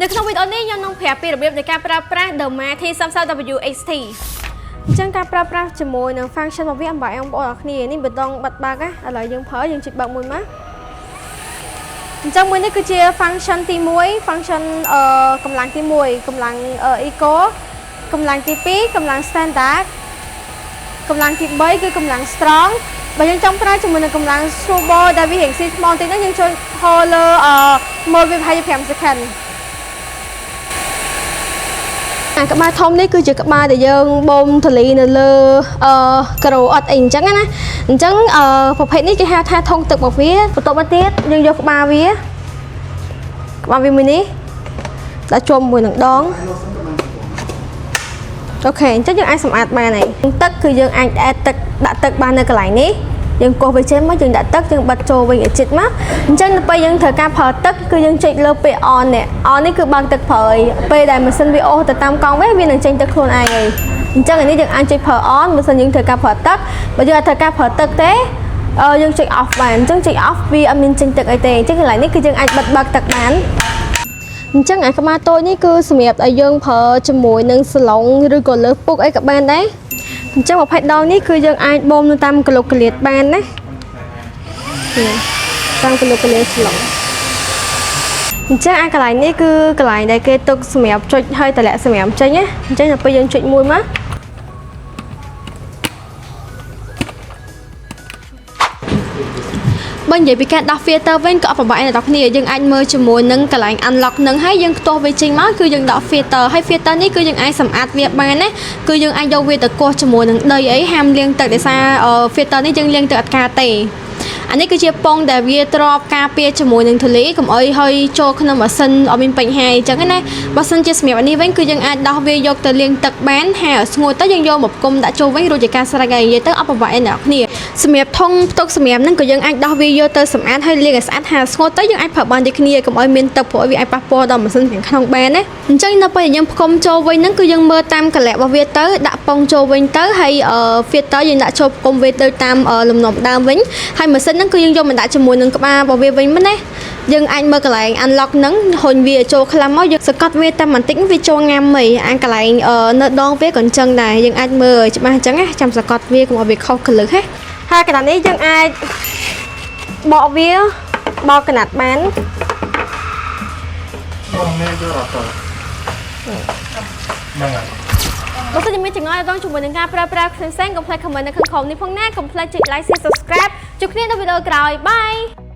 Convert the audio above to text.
នៅក្នុងវីដេអូនេះខ្ញុំនឹងប្រាប់ពីរបៀបនៃការប្រើប្រាស់ Deerma T30 WXT។ អញ្ចឹងការប្រើប្រាស់ជាមួយនឹង function របស់វាអំបែងបងប្អូនអរគ្នានេះប៊ូតុងបិទបើកណាឥឡូវយើងប្រើយើងចុចបើកមួយមកអញ្ចឹងមួយនេះគឺជា function ទី1 function កម្លាំងទី1កម្លាំង eco កម្លាំងទី2កម្លាំង standard កម្លាំងទី3គឺកម្លាំង strong។ បើយើងចង់ប្រើជាមួយនឹងកម្លាំង turbo ដែលវារៀងស៊ីថ្មបន្តិចហ្នឹងយើងចូលហូរលើmode វាប្រហែលជា5 second។ អាក្បាលធំនេះគឺជាក្បាលដែលយើងបូមធូលីនៅលើការ៉ូអត់អីអញ្ចឹងណាអញ្ចឹងប្រភេទនេះគេហៅថាធុងទឹករបស់វា។បន្ទាប់មកទៀតយើងយកក្បាលវាក្បាលវាមួយនេះដាក់ជាប់មួយនឹងដង OK អញ្ចឹងយើងអាចសម្អាតបានហើយទឹកគឺយើងអាច add ទឹកដាក់ទឹកបាននៅកន្លែងនេះយើងកោសវាចេញមកយើងដាក់ទឹកយើងបិទចូលវិញឲ្យជិតមកអញ្ចឹងនៅពេលយើងត្រូវការប្រើទឹកគឺយើងចុចលើពាក្យ on នេះ on នេះគឺបើកទឹកប្រើហើយពេលដែលម៉ាស៊ីនវាអូសទៅតាមកង់វិញវានឹងចេញទឹកខ្លួនឯងហើយអញ្ចឹងអានេះយើងអាចចុចប្រើ on បើសិនយើងត្រូវការប្រើទឹកបើយើងអត់ត្រូវការប្រើទឹកទេយើងចុច off បានអញ្ចឹងចុច off វាអត់មានចេញទឹកអីទេអញ្ចឹងកន្លែងនេះគឺយើងអាចបិទបើកទឹកបានអញ្ចឹងអាក្បាលតូចនេះគឺសម្រាប់ឲ្យយើងប្រើជាមួយនឹងសាឡុងឬក៏លើសពុកអីក៏បានដែរអញ្ចឹងប្រភេទដងនេះគឺយើងអាចបូមនៅតាមកលុកកលៀតបានណានេះតាមកលុកកលៀតសាឡុងអញ្ចឹងអាកន្លែងនេះគឺកន្លែងដែលគេទុកសម្រាប់ចុចឲ្យតម្លាក់សម្រាប់ចេញណាអញ្ចឹងដល់ពេលយើងចុចមួយមកបើនិយាយពីការដោះ filter វិញក៏អត់ពិបាកដែរអ្នកគ្នាយើងអាចមើលជាមួយនឹងកន្លែង unlock នឹងហើយយើងខ្ទាស់វាចេញមកគឺយើងដក filter ហើយ filter នេះគឺយើងអាចសម្អាតវាបានណាគឺយើងអាចយកវាទៅកោសជាមួយនឹងដីអីហាមលាងទឹកដោយសារ filter នេះយើងលាងទឹកអត់ការទេអានេះគឺជាប៉ុងដែលវាទ្របការពារជាមួយនឹងធូលីកុំអោយហុយចូលក្នុងម៉ាស៊ីនអត់មានបញ្ហាអញ្ចឹងណាបើសិនជាសម្រាប់អានេះវិញគឺយើងអាចដោះវាយកទៅលាងទឹកបានហើយឲ្យស្ងួតទៅយើងយកមកផ្គុំដាក់ចូលវិញរួចជាការស្រេចហើយនិយាយទៅអត់ពិបាកអីអ្នកគ្នាសម្រាប់ធុងផ្ទុកសម្រាប់ហ្នឹងក៏យើងអាចដោះវាយកទៅសម្អាតហើយលាងឲ្យស្អាតហើយស្ងួតទៅយើងអាចប្រើបានដូចគ្នាកុំឲ្យមានទឹកព្រោះវាអាចប៉ះពាល់ដល់ម៉ាស៊ីនខាងក្នុងបានណាអញ្ចឹងនៅពេលដែលយើងផ្គុំចូលវិញហ្នឹងគឺយើងមើលតាមកលៈរបស់វាទៅដាក់ប៉ុងចូលវិញទៅហើយ filter យើងដាក់ចូលផ្គុំវាទៅតាមលំនាំដើមវិញហើយម៉ាស៊ីនហ្នឹងគឺយើងយកមកដាក់ជាមួយនឹងក្បាលរបស់វាវិញមែនណាយើងអាចមើលកន្លែង unlock ហ្នឹងរុញវាចូលខ្លាំងមកយើងសង្កត់វាតែបន្តិចវាចូលងាំហីអាកន្លែងនៅដងវាក៏អញ្ចឹងដែរយើងអាចមើលឲ្យច្បាស់អញ្ចឹងណាចាំសង្កត់វាកុំឲ្យវាខុសកលឹះណាហើយកណ្ដាលនេះយើងអាចបកវាបកកណាត់បាន បងនេះយករត់ទៅហ្នឹងហើយ។ បើសិនជាមានចម្ងល់ទាក់ទងជាមួយនឹងការប្រើប្រាស់ផ្សេងៗកុំភ្លេច comment នៅខាងក្រោមនេះផងណាកុំភ្លេចចុច like, share, subscribe ជួបគ្នានៅវីដេអូក្រោយ bye.